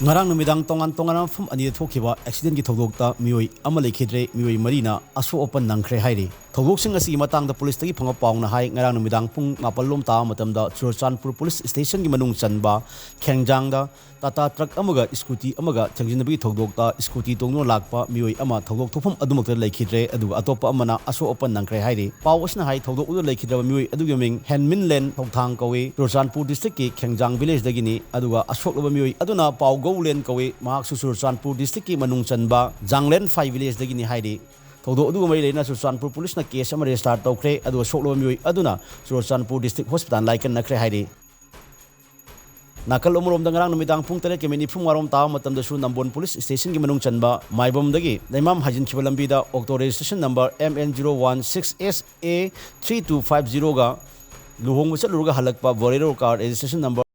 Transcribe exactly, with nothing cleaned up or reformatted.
ꯉꯔꯥꯡ ꯅꯨꯃꯤꯗꯥꯡ ꯇꯣꯉꯥꯟ ꯇꯣꯉꯥꯟꯕ ꯃꯐꯝ ꯑꯅꯤꯗ ꯊꯣꯛꯈꯤꯕ ꯑꯦꯛꯁꯤꯗꯦꯟꯒꯤ ꯊꯧꯗꯣꯛꯇ ꯃꯤꯑꯣꯏ ꯑꯃ ꯂꯩꯈꯤꯗ꯭ꯔꯦ, ꯃꯤꯑꯣꯏ ꯃꯔꯤꯅ ꯑꯁꯣꯛ ꯑꯄꯟ ꯅꯪꯈ꯭ꯔꯦ ꯍꯥꯏꯔꯤ꯫ ꯊꯧꯗꯣꯛꯁꯤꯡ ꯑꯁꯤꯒꯤ ꯃꯇꯥꯡꯗ ꯄꯨꯂꯤꯁꯇꯒꯤ ꯐꯪꯕ ꯄꯥꯎꯅ ꯍꯥꯏ, ꯉꯔꯥꯡ ꯅꯨꯃꯤꯗꯥꯡ ꯄꯨꯡ ꯃꯥꯄꯜ ꯂꯣꯝ ꯇꯥꯕ ꯃꯇꯝꯗ ꯆꯨꯔꯆꯥꯟꯄꯨꯔ ꯄꯨꯂꯤꯁ ꯁ꯭ꯇꯦꯁꯟꯒꯤ ꯃꯅꯨꯡ ꯆꯟꯕ ꯈꯦꯡꯖꯥꯡꯗ ꯇꯥꯇꯥ ꯇ꯭ꯔꯛ ꯑꯃꯒ ꯁ꯭ꯀꯨꯇꯤ ꯑꯃꯒ ꯊꯦꯡꯖꯤꯟꯅꯕꯒꯤ ꯊꯧꯗꯣꯛꯇ ꯁ꯭ꯀꯨꯇꯤ ꯇꯣꯡꯗꯨꯅ ꯂꯥꯛꯄ ꯃꯤꯑꯣꯏ ꯑꯃ ꯊꯧꯗꯣꯛ ꯊꯣꯛꯐꯝ ꯑꯗꯨꯃꯛꯇ ꯂꯩꯈꯤꯗ꯭ꯔꯦ, ꯑꯗꯨꯒ ꯑꯇꯣꯞꯄ ꯑꯃꯅ ꯑꯁꯣꯛ ꯑꯄꯟ ꯅꯪꯈ꯭ꯔꯦ ꯍꯥꯏꯔꯤ꯫ ꯄꯥꯎ ꯑꯁꯤꯅ ꯍꯥꯏ, ꯊꯧꯗꯣꯛ ꯑꯗꯨꯗ ꯂꯩꯈꯤꯗ꯭ꯔꯕ ꯃꯤꯑꯣꯏ ꯑꯗꯨꯒꯤ ꯃꯤꯡ ꯍꯦꯟꯃꯤꯟꯂꯦꯟ ꯊꯧꯊꯥꯡ ꯀꯧꯏ, ꯆꯨꯔꯆꯥꯟꯄꯨꯔ ꯗꯤꯁꯇ꯭ꯔꯤꯛꯀꯤ ꯈꯦꯡꯖꯥꯡ ꯚꯤꯂꯦꯖꯇꯒꯤꯅꯤ, ꯑꯗꯨꯒ ꯑꯁꯣꯛꯂꯕ ꯃꯤꯑꯣꯏ ꯑꯗꯨꯅ ꯄꯥꯎꯒꯧꯂꯦꯟ ꯀꯧꯏ, ꯃꯍꯥꯛꯁꯨ ꯆꯨꯔꯆꯥꯟꯄꯨꯔ ꯗꯤꯁꯇ꯭ꯔꯤꯛꯀꯤ ꯃꯅꯨꯡ ꯆꯟꯕ ꯖꯥꯡꯂꯦꯟꯐꯥꯏ ꯚꯤꯂꯦꯖꯇꯒꯤꯅꯤ ꯍꯥꯏꯔꯤ꯫ ꯊꯧꯗꯣꯛ ꯑꯗꯨꯒ ꯃꯔꯤ ꯂꯩꯅꯅ ꯆꯨꯔꯆꯥꯟꯄꯨꯔ ꯄꯨꯂꯤꯁꯅ ꯀꯦꯁ ꯑꯃ ꯔꯦꯖꯤꯁꯇꯥꯔ ꯇꯧꯈ꯭ꯔꯦ, ꯑꯗꯨꯒ ꯁꯣꯛꯂꯕ ꯃꯤꯑꯣꯏ ꯑꯗꯨꯅ ꯆꯨꯔꯆꯥꯟꯄꯨꯔ ꯗꯤꯁꯇ꯭ꯔꯤꯛ ꯍꯣꯁꯄꯤꯇꯥꯜ ꯂꯥꯏꯀꯠꯅꯈ꯭ꯔꯦ ꯍꯥꯏꯔꯤ꯫ ꯅꯥꯀꯜ ꯑꯃꯔꯣꯝꯗ, ꯉꯔꯥꯡ ꯅꯨꯃꯤꯗꯥꯡ ꯄꯨꯡ ꯇꯔꯦꯠꯀꯤ ꯃꯤꯅꯤꯠ ꯅꯤꯐꯨ ꯃꯉꯥꯔꯣꯝ ꯇꯥꯕ ꯃꯇꯝꯗꯁꯨ ꯅꯝꯕꯣꯜ ꯄꯨꯂꯤꯁ ꯁ꯭ꯇꯦꯁꯟꯒꯤ ꯃꯅꯨꯡ ꯆꯟꯕ ꯃꯥꯏꯕꯝꯗꯒꯤ ꯂꯩꯃꯥꯝ ꯍꯥꯏꯖꯤꯟꯈꯤꯕ ꯂꯝꯕꯤꯗ auto registration number M N zero one six S A three two five zero ꯒ ꯂꯨꯍꯣꯡꯕ ꯆꯠꯂꯨꯔꯒ ꯍꯜꯂꯛꯄ ꯕꯣꯂꯦꯔꯣ ꯀꯥꯔ ꯔꯦꯖꯤꯁꯇ꯭ꯔꯦꯁꯟ ꯅꯝꯕꯔ